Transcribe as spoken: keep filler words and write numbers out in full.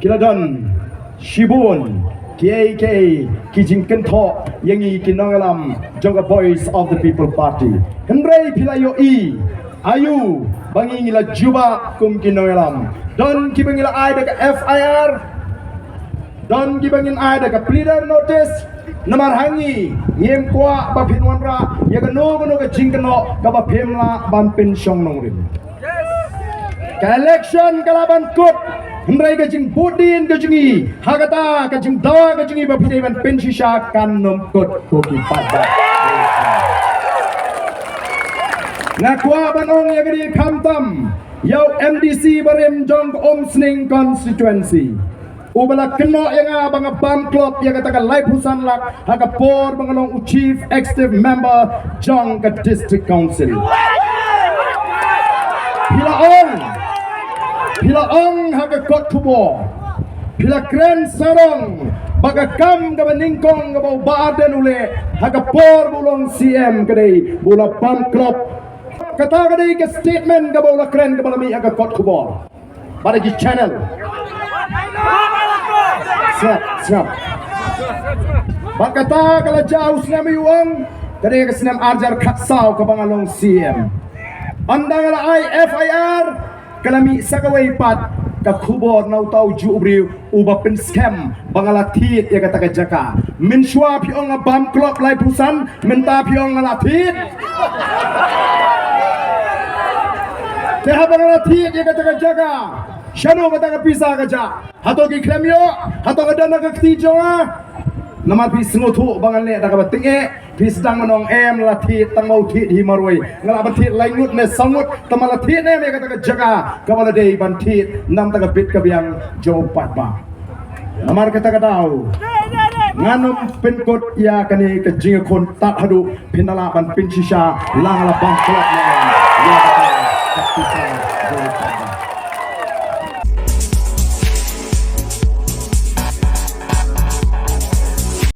Ki la don shibun kiei kiei ki jingkynthoh ïa ngi ki nongïalam jong ka Voice of the People Party. Hynrei phi la ïohi aïu ba ngi ngi la jubab kum ki nongïalam. Don kiba ngi la ai da ka F I R, don kiba ngin ai da ka pleader notice. Namar ha ngi ngim kwah ba phin wanrah ïa kano kano ka jingkynnoh kaba phim lah ban pynshong nongrim. Ka election ka lah ban kut, hynrei ka jingbud dien ka jong ngi ha kata ka jingdawa ka jong ngi ba phi dei ban pynshisha kan nym kut, ko ki paidbah. Nga kwah ban ong ïa kane khamtam ïa u M D C barim jong ka Umsning constituency, uba la kynnoh ïa nga ba nga bam klop ïa kata ka laiphew san lak ha ka por ba nga long u Chief Executive Member jong ka District Council. Phi la ong, phi la ong ha ka kot khubor, phi la kren sarong ba ka kam kaba nyngkong kaba u Bah Ardent u leh ha ka por ba u long C M ka dei ba u la bam klop. Kata ka dei ka statement kaba u la kren kaba la mih ha ka kot khubor. Bad ki channel. Siap, siap. Bad kata ka la jaw snem ïa u ong, ka dei ka snem arjar khatsaw kaba nga long C M. Ynda nga la ai F I R, ka la mih sa kawei pat ka khubor na uta u juh briew uba pynskhem ba nga la thied ïa kata ka jaka. Mynshuwa phi ong nga bam klop laiphew san, mynta phi ong nga la thied. Te haba nga la thied ïa kata ka jaka, shano kata ka pisa ka jah? Hato ki khlem ïoh? Hato ka don ha ka kti jong nga? Namar phi sngewthuh ba ngan leh da kaba tyngeh, phi sdang ban ong em la thied tang ma u thied hi marwei. Nga lah ban thied lai ngut ne saw ngut, tang ma la thied ne em ïa kata ka jaka kaba la dei ban thied na bynta ka bit ka biang jong u paidbah. Namar kata ka daw ngan ym pynkut ïa kane ka jingïakhun tad haduh phin da lah ban pynshisha la nga la bam klop ne em ïa kata ka pisa.